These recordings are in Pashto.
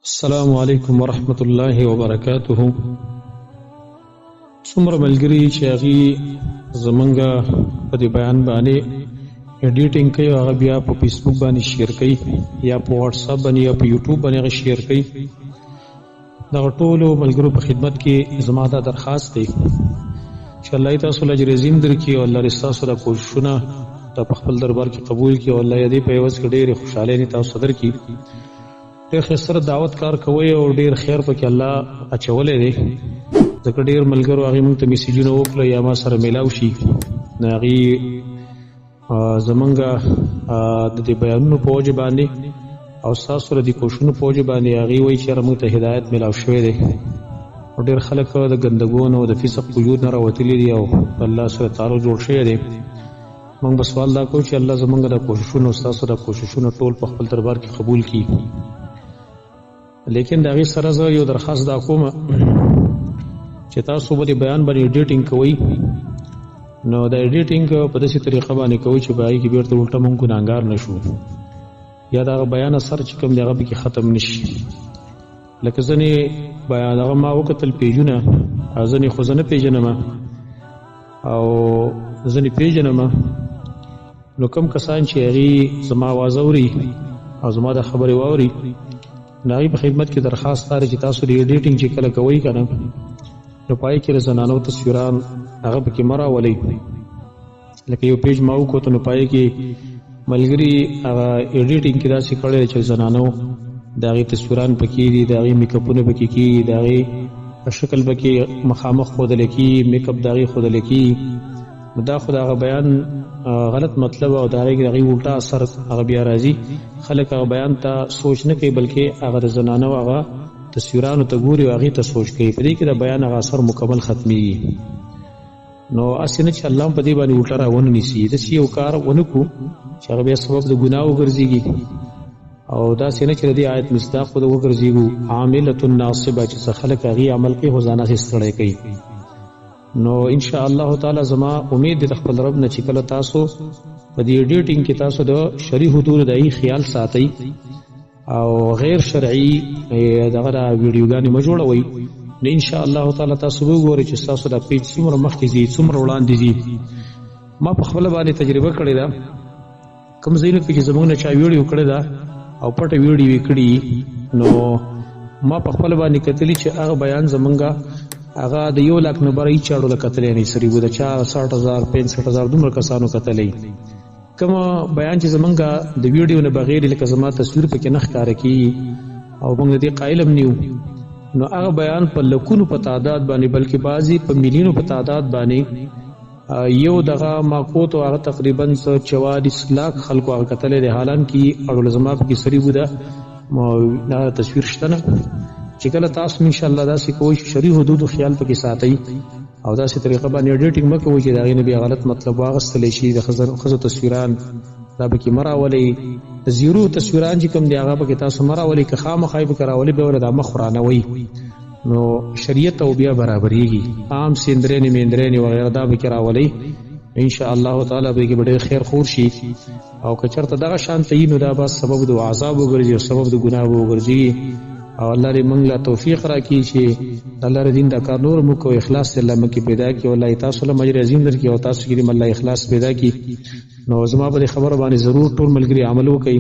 السلام علیکم ورحمت الله وبرکاته. څومره ملګري چې هغوی زمونږ په دې بیان باندې ایډیټینګ کوي، هغه بیا په فیسبوک باندې شیر کوي یا په واتس اپ باندې یا په یوټیوب باندې هغه شیر کوي، دغه ټولو ملګرو په خدمت کې زما دا درخواست دی چې الله یې تاسو له اجر عظیم درکړي او الله دې ستاسو دا کوششونه دا په خپل دربار کې قبول کړي او الله یې دې په عوض کې ډېرې خوشحالۍ تاسو درکړي. ډېر ښایسته دعوت کار کوي او ډېر خیر پکې الله اچولی دی، ځکه ډېر ملګرو هغې موږ ته میسجونه وکړه یا ما سره میلاو شي، نو هغې زمونږ د دې بیانونو په وجه باندې او ستاسو د دې کوششونو په وجه باندې هغې وایي چې یاره موږ ته هدایت میلاو شوی دی او ډېر خلک د ګندګونو د فسق وجود نه راوتلي دي او الله سره تعلق جوړ شوی دی. موږ به سوال دا کوو چې الله زمونږ د کوششونو ستاسو د کوششونو ټول په خپل دربار کې قبول کړي. لیکن د هغې سره زه یو درخواست دا کوم چې تاسو به د بیان باندې ایډیټینګ کوئ، نو د ایډیټینګ په داسې طریقه باندې کوئ چې په هغې کې بېرته الټه موږ ګناهګار نه شو یا د هغه بیان اثر چې کوم دی هغه پکې ختم نه شي. لکه ځینې بیان هغه ما وکتل پیجونه، ځینې خو زه نه پېژنم او ځینې پېژنم، نو کوم کسان چې هغې زما اواز اوري او زما د خبرې واوري، نو هغې په خدمت کې درخواست دا دی چې تاسو د ایډیټینګ چې کله کوئ که نه، نو په هغې کې د زنانو تصویران هغه پکې مه راولئ. لکه یو پیج ما وکوت، نو په هغې کې ملګري هغه ایډیټینګ کې داسې کړی چې زنانو د هغې تصویران پکې دي، د هغې میکپونه پکې کېږي، د هغې شکل پکې مخامخ ښودل کېږي، میک اپ د هغې ښودل کېږي. نو دا خو د هغه بیان غلط مطلب او د هغې د هغې الټا اثر هغه بیا راځي. خلک هغه بیان ته سوچ نه کوي، بلکې هغه د زنانو هغه تصویرانو ته ګوري او هغې ته سوچ کوي. په دې کې د بیان هغه اثر مکمل ختمېږي. نو هسې نه چې الله هم په دې باندې الټه را ونه نیسي، داسې یو کار ونه کړو چې هغه بیا سبب د ګناه وګرځېږي، او داسې نه چې د دې آیت مصداق به وګرځېږو، عاملة ناصبه، چې څه خلک هغې عمل کوي خو ځان هسې ستړی کوي. نو ان شاء الله تعالی زما امید دی د خپل رب نه چې کله تاسو په دې ایډیټینګ کې تاسو د شرعي حدودو د هغې خیال ساتئ او غیر شرعي دغه دا ویډیوګانې مه جوړوئ، نو ان شاء الله تعالی تاسو به وګورئ چې ستاسو دا پیج څومره مخکې ځي، څومره وړاندې ځي. ما په خپله باندې تجربه کړې ده، کوم ځایونو کې چې زموږ نه چا ویډیو کړې ده او پټه ویډیو یې کړي، نو ما په خپله باندې کتلي چې هغه بیان زمونږ هغه د 1 لاک نه بره هیچا ډوله کتلی نه سړي وو، د چا 60,000 65,000 دومره کسانو کتلی. کوم بیان چې زمونږ د ویډیو نه بغیر لکه زما تصویر پکې نه ښکاره کېږي او موږ د دې قایل هم نه یو، نو هغه بیان په لکونو په تعداد باندې، بلکې بعضې په میلیونو په تعداد باندې یو دغه ما کوتو هغه تقریباً څه 44 لاک خلکو هغه کتلی دی، حالانکې اړول زما پکې سړي وو ده، دا تصویر شته نه. چې کله تاسو ان شاء الله داسې کوئ چې شرعي حدودو خیال پکې ساتئ او داسې طریقه باندې ایډیټینګ مه کوئ چې د هغې نه بیا غلط مطلب واخیستلی شي، د ښځو تصویران دا پکې مه راولئ، د زیرو تصویران چې کوم دی هغه پکې تاسو مه راولئ، که خامخا یې پکې راولئ بیا ورته دا مخ ورانوئ، نو شریعت او بیا برابرېږي. عام سیندرېنې میندرېنې وغیره دا پکې راولئ، ان شاء الله تعالی به کې به ډېر خیر خور شي. او که چېرته دغه شان ته یي نو دا به سبب د عذاب وګرځي او سبب د ګناه به وګرځي. او الله دې موږ له توفیق راکړي چې الله دې دین دا کار نور موږ کو اخلاص دې الله موږ کې پیدا کړي، او الله یې تاسو له اجر عظیم درکړي او تاسو کې دې الله اخلاص پیدا کړي. نو زما په دې خبره باندې ضرور ټول ملګري عمل وکړي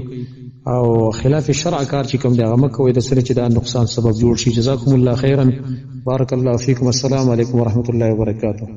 او خلاف شرع کار چې کوم دی هغه مه کوئ، د سره چې دا نقصان سبب جوړ شي. جزاکم الله خیرا، بارک الله فیکم، السلام علیکم ورحمۃ الله وبرکاته.